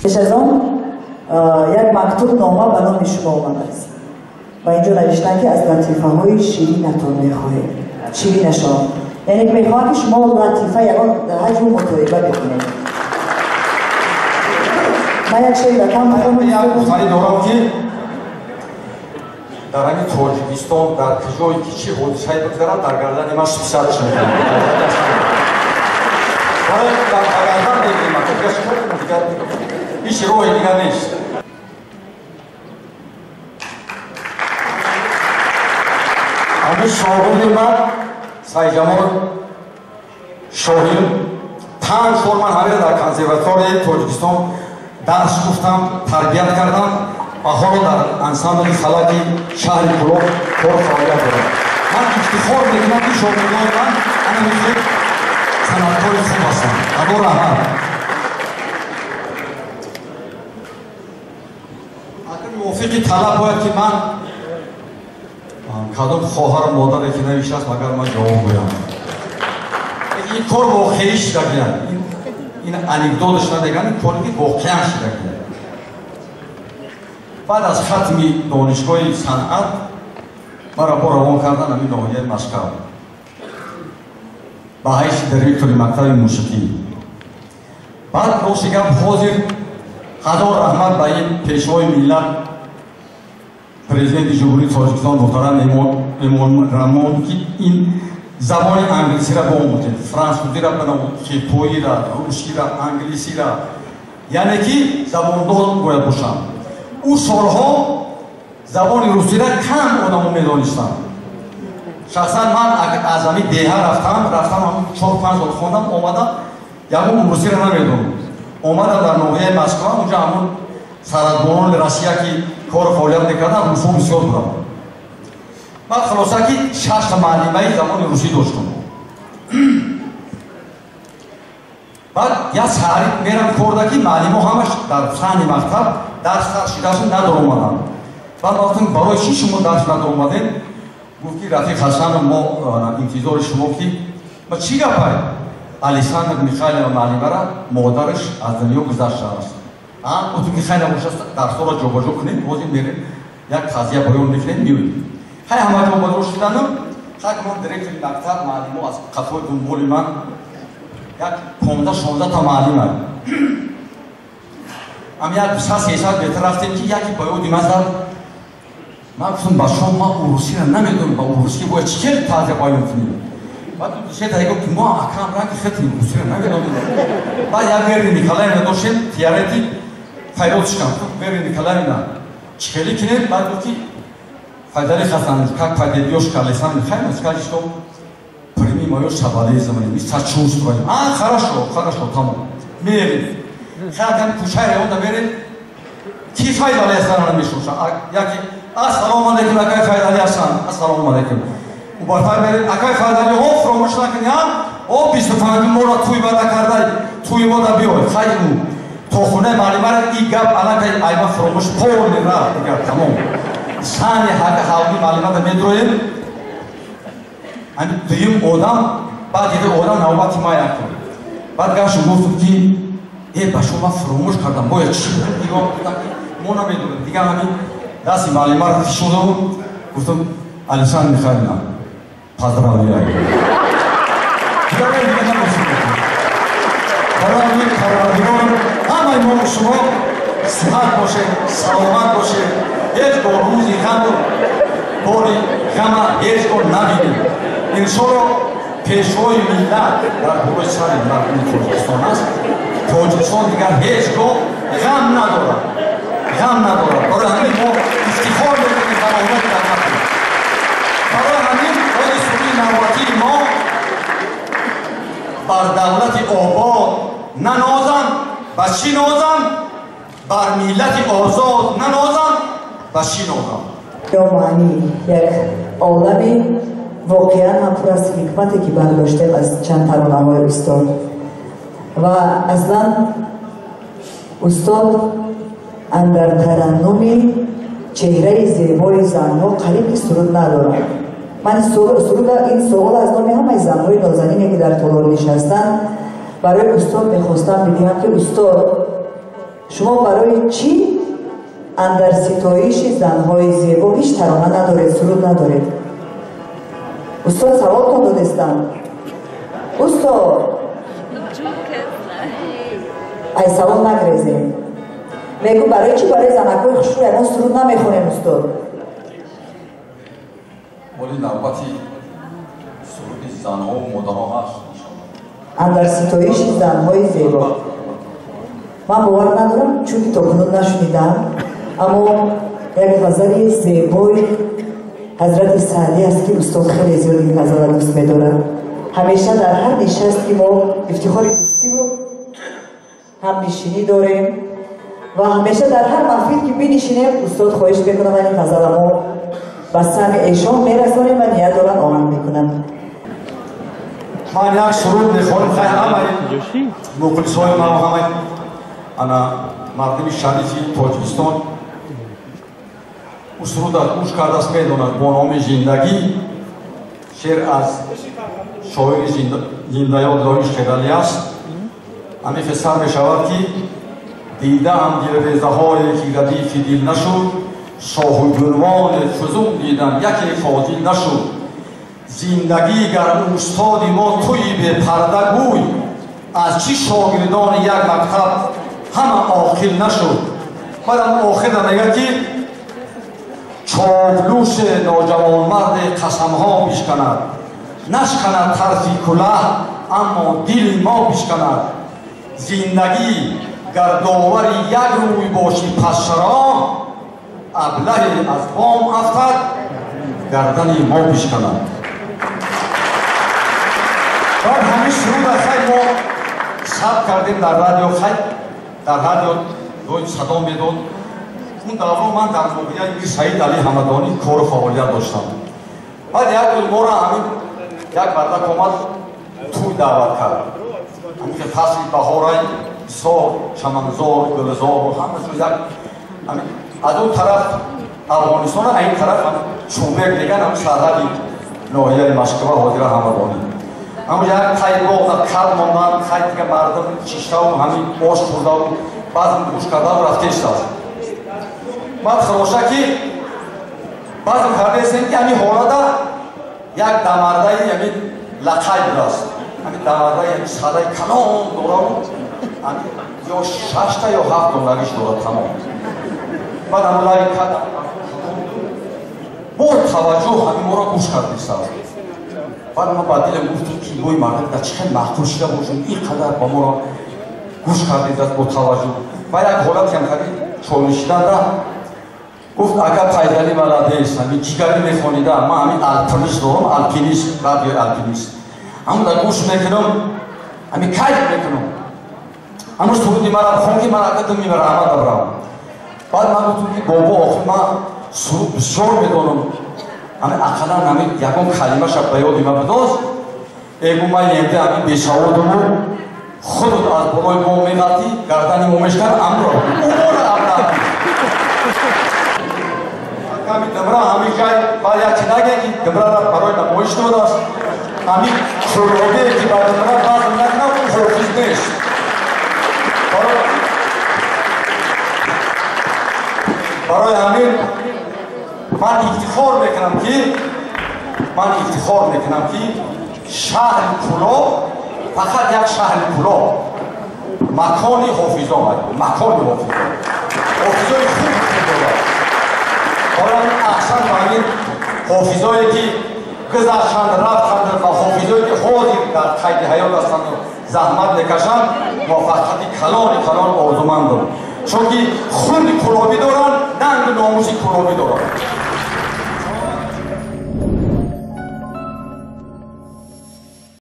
Пеш аз он як мактубнома ба номи шумо омадааст ва инҷо навиштанд, ки аз латифаҳои ширинатон мехоҳем, ширинашон, яъне ки мехоҳам, ки шумо латифа ягон ҳаҷму мутоиба бикунед. Ман як шеър датам. Як гуфтанӣ дорам, ки дар ҳамин Тоҷикистон дар куҷое ки чӣ ҳодисае бигзарад, дар гардани ман списать мекунам. Дар гардан мегирем, дигар ҳеҷ роҳи дигар нест. Ҳамин шогирди ман Сайҷамол Шоҳин 5 сол ман ҳамира дар консерваторияи Тоҷикистон дарс гуфтам, тарбият кардам ва ҳоло дар ансамбли Фалаки шаҳри Кӯлоб кор фаъолият дорам. Ман ифтихор мекунам, ки шогирдони ман ана мисли санъаткори хуб ҳастанд. Ҳазор раҳмат. Агар мувофиқи талаб бояд, ки ман кадом хоҳару модаре ки навиштааст, магар ман ҷавоб гӯям. Ин кор воқеӣ шудагиям, ин анекдоташ надегам, ин коре ки воқеан шудагиям. Баъд аз хатми донишгоҳи санъат маро бо равон кардан ҳамин ноҳияи Москав ба ҳайси директори мактаби мусиқӣ. Баъд, рости гап, ҳозир ҳазор раҳмат ба ин пешвои миллат, президенти Ҷумҳурии Тоҷикистон муҳтарам Эмомалӣ, ки ин забони англисиро биомӯзем, франсузиро биомӯзем, хитоиро, русиро, англисиро, яъне ки забондон бояд бошам. Ӯ солҳо забони русиро кам одамо медонистанд. Шахсан ман аз ҳамин деҳа рафтам, 4-5 сол хондам, омадам, ягон русиро намедонам. Омадам дар ноҳияи Москва, унҷа ҳамун сарҳадбонони Россия ки кору фаъолият мекарданд, русҳо бисёр буданд. Баъд хулоса, ки шашта муаллимаи забони русӣ доштам. Баъд як саҳари мерам корда, ки муаллимо ҳамаш дар саҳни мактаб дарс сар шидашон надоромаданд. Баъд ман гуфтам: «Барои чӣ шумо дарс надоромадед?» Гуфт, ки рафиқ Ҳасанов, мо интизори шумо ки. Ма чӣ гапай? Александр Михайлова муаллимара модараш аз дунё гузаштааст. Гуфтем, ки хай, набошад, дарсҳоро ҷобаҷо кунем, ҳозир мерем, як қазия баён мекунем, меоем. Хай, ҳама ҷобаҷо шудану хай, ман директори мактаб, муаллимо аз қафои дунболи ман, як 15-16 та муаллима. Ам як 200-300 метр рафтем, ки яке ба ёди ман зад. Ман гуфтам: «Бачаҳо, ман урусиро намедонам, ба урусӣ бояд чӣ хел тазия баён кунем?» Баъд сета гуфт, ки мо акам ранги хеле русиро намедонем. Баъд як Вера Николаевна доштем, теоретик, файродшкам. «Вера Николаевна, чӣ хеле кунем?» Баъд гуфт, ки Файзали Хасанович, как подойдёшь к Александру Михайловну, скажи, что прими моё соболезнование, мы сочувствуем. А, хорошо, хорошо, тамом. Мерем. Хай, кӯчаи районда мерем. Ки Файзали Ҳасанова мешноша? Яки: «Ассалому алайкум, акай Файзали Ҳасан, ассалому алайкум». Убартар мерем: «Акай Файзали, о, фуромӯш накунӣ, а? О, 25 моро тӯй ваъда кардай, тӯи мо да биёй». Хай, ӯ то хонаи муаллимара и гап аллакай айма фуромӯш полный рафт, дигар тамом. Сани ҳака ҳавли муаллимада медроем. Ами дуюм одам, баъд дида одам навбати ма якун. Баъд гашту гуфтум, ки э, ба шумо ман фуромӯш кардам, бояд чӣ? Дигар гуфтам, ки мо намедонем. Дигар ҳамин дасти муаллимаро фишурдам, гуфтам: «Александр Михайловна, поздравляю». Дигар дига намешунам. Барои ҳамин Парвардигор ҳамаи мо шумо сиҳат бошед, саломат бошед, ҳеҷ гоҳ рӯзи ғаму бори ғама ҳеҷ гоҳ набинем. Иншолло, пешвои миллат дар болои сари мардуми Тоҷикистон аст. Тоҷикистон дигар ҳеҷ гоҳ ғам надорад, ғам надорад. Барои ҳамин мо ифтихор мекунем ба омади давлати. Барои ҳамин ои суруди навбатии мо: «Бар давлати обод нанозам, ба чӣ нозам? Бар миллати озод нанозам, ба чӣ нозам?» Ё маънӣ як олами воқеан ҳам пур аз ҳикмате, ки бардоштем аз чанд таронаҳои устод. Ва аслан устод андар тараннуми чеҳраи зебои занҳо қариб ки суруд надорад. Ман суруда, ин суол аз номи ҳамаи занҳои нозанине, ки дар толор нишастанд, барои устод мехостам бидиҳам, ки устод, Шумо барои чӣ андар ситоиши занҳои зебо ҳеҷ тарона надоред, суруд надоред? Устод, саволтон додестам. Устод, ай савол нагрезем. Мегӯ барои чӣ барои занакҳои хушрӯ ягон суруд намехонем, устод? Моли навбати суруди занҳову модарҳо ҳаст. Андар ситоиши занҳои зебо. Ман бовар надорам, чунки то кунун нашунидам, аммо як ғазали зебои ҳазрати Саъдӣ аст, ки устод хеле зиёд ин ғазалро дӯст медорад. Ҳамеша дар ҳар нишаст, ки мо ифтихори дӯстиву ҳамнишинӣ дорем ва ҳамеша дар ҳар маҳфил, ки бинишинем, устод хоҳиш мекунам, ин ғазала мо ба самъи эшон мерасонем ва ният доранд оҳанг мекунанд. Ман як суруд мехонам, хай ҳамаи мухлисҳои ман, ҳамаи ана мардуми шарифи Тоҷикистон ӯ суруда гӯш кардааст, медонад, бо номи «Зиндагӣ», шеър аз шоири зиндаёд Лоиқ Шералӣ аст. Ҳамин хел сар мешавад, ки дидаам дилрезаҳое, ки радифи дил нашуд, соҳибунвони фузун дидам, яке фозил нашуд. Зиндагӣ гар устоди мо туи бепарда гӯй, аз чӣ шогирдони як мактаб ҳама оқил нашуд? Баъдам охирда мегӯяд, ки чоплӯши ноҷавонмарде қасамҳо бишканад, нашканад тарфи кулаҳ, аммо дили мо бишканад. Зиндагӣ гар довари як рӯй бошӣ, пас чаро аблаҳе аз бом афтад, гардани мо бишканад? Баъд ҳамин суруда хай мо сабт кардем дар радио, хай дар радио доим садо медод. Он давро ман дар ноҳияи Мир Саид Али Ҳамадонӣ кору фаъолият доштам. Баъд як рӯз моро ҳамин як мардак омад, тӯй даъват кард. Ҳамин ки фасли баҳорай, бисёр чаманзор, гулзору ҳама ҷо, як аз он тараф Афғонистон, а ин тараф Чӯмек меган, ҳам сарҳади ноҳияи Машкава, ҳозира Ҳамадонӣ. Ҳамон як тай боғ кар мондан, хай дига мардум чиштаву ҳамин ош хӯрдаву баъзан гӯш кардаву рафтештааст. Баъд хулоса, ки баъзан кардаестем, ки ҳамин ҳолата як дамардаи ҳамин лақай будааст. Ҳамин дамардаи ҳамин садаи калон дораву ё шашта ё ҳафт донагиш дорад, тамом. Баъд ҳамин лави кад бо таваҷҷӯҳ ҳамин моро гӯш кардистааст. Баъд ман ба дилам гуфтам, ки мои мардак дар чӣ хел маъқул шуда бошем, ин қадар ба моро гӯш кардидааст бо таваҷҷӯҳ. Ва як ҳолатиам кади чолишиданда гуфт: «Ака Пайдали, молодец, ҳамин ҷигарӣ мехонида. Ман ҳамин алпинист дорам, алпинист, радиои алпинист, ҳамон дар гӯш мекунам, ҳамин кайф мекунам. Ҳамун суруди мара хон, ки ман ака думи раҳмат дабрам». Баъд ман гуфтам, ки бобо, охир ман суруд бисёр медонам, ҳамин ақаллан ҳамин ягон калимаша ба ёди ман бидоз. Эгу, ман емде ҳамин бесаводуму худут аз болои мо меғалтӣ, гардани мо мешкан, амро умора абна ҳамин димра ҳамин ҷай. Баъд як чи нагӯя, ки димрара барои намоиш додааст. Ҳамин чӯробе, ки ба димра базм накунад, ӯ ҳофиз нест. Барои ҳамин ман ифтихор мекунам, ки ман ифтихор мекунам, ки шаҳри Кӯлоб, фақат як шаҳри Кӯлоб макони ҳофизон, макони ҳофизон, ҳофизои хуб дорад. Барои аҳсан ба ҳамин ҳофизое, ки гузаштанд, рафтанд, ва ҳофизое, ки ҳозир дар қайди ҳаёт ҳастанд, заҳмат мекашанд, муваффақияти калони калон орзумандам, чунки хуни кӯлобӣ.